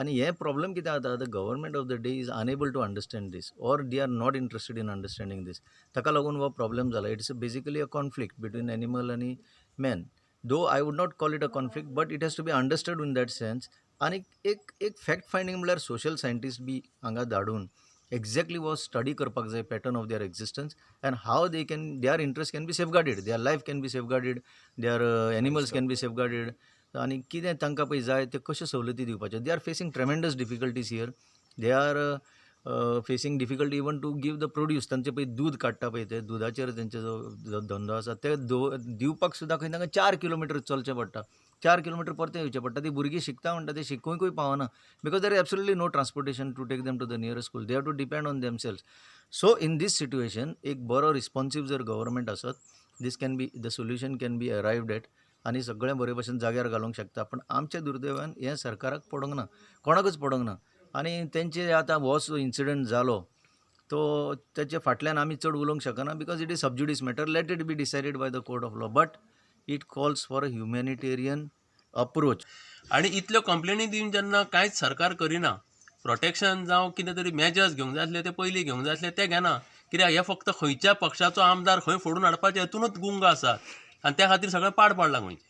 आनी हें प्रॉब्लम कितें जाता, the government of the day is unable to understand this or they are not interested in understanding this. ताका लागून हो प्रॉब्लम जाला. It's basically a conflict between animal आनी man. Though I would not call it a conflict, but it has to be understood in that sense. आनी एक एक fact finding म्हणल्यार social scientist बी हांगा धाडून एक्झॅक्टली हो स्टडी करपाक जाय, pattern of their existence and how they can their interest can be safeguarded, their life can be safeguarded, their animals can be safeguarded. आनी कितें तांकां पळय जाय त्यो कश्यो सवलती दिवपाच्यो. They are facing tremendous difficulties here. They are facing difficulty even to give the produce. तांचे पळय दूद काडटा पळय, ते दुदाचेर तेंचो जो धंदो आसा, ते दिवपाक सुद्दां खंय तांकां 4 किलोमिटर चलचें पडटा, 4 किलोमिटर परतें येवचें पडटा. ती भुरगीं शिकता म्हणटा, ते शिकूंकूय पावना because there is absolutely no transportation to take them to the nearest school. They have to depend on themselves. So in this situation एक बरो रिस्पॉन्सीव जर गव्हर्मेंट आसत, this can be the solution can be arrived at आनी सगळें बरे भशेन जाग्यार घालूंक शकता. पण आमच्या दुर्दैवान हें सरकाराक पडोंक ना, कोणाकूच पडोंक ना. आनी तेंचे आतां हो इन्सिडंट जालो, तो तेचे फाटल्यान आमी चड उलोवंक शकना because it is sub judice matter. Let it be decided by the court of law, but it calls for a humanitarian approach. आनी इतल्यो कंप्लेनी दिवन जेन्ना कांयच सरकार करिना, प्रोटेक्शन जावं कितें तरी मेजर्स घेवंक जाय आसले, ते पयलीं घेवंक जाय आसले, ते घेना. कित्याक हे फक्त खंयच्या पक्षाचो आमदार खंय फोडून हाडपाचे हेतूनच गुंग आसात आनी त्या खातीर सगळें पाड पडलां गोंयचें.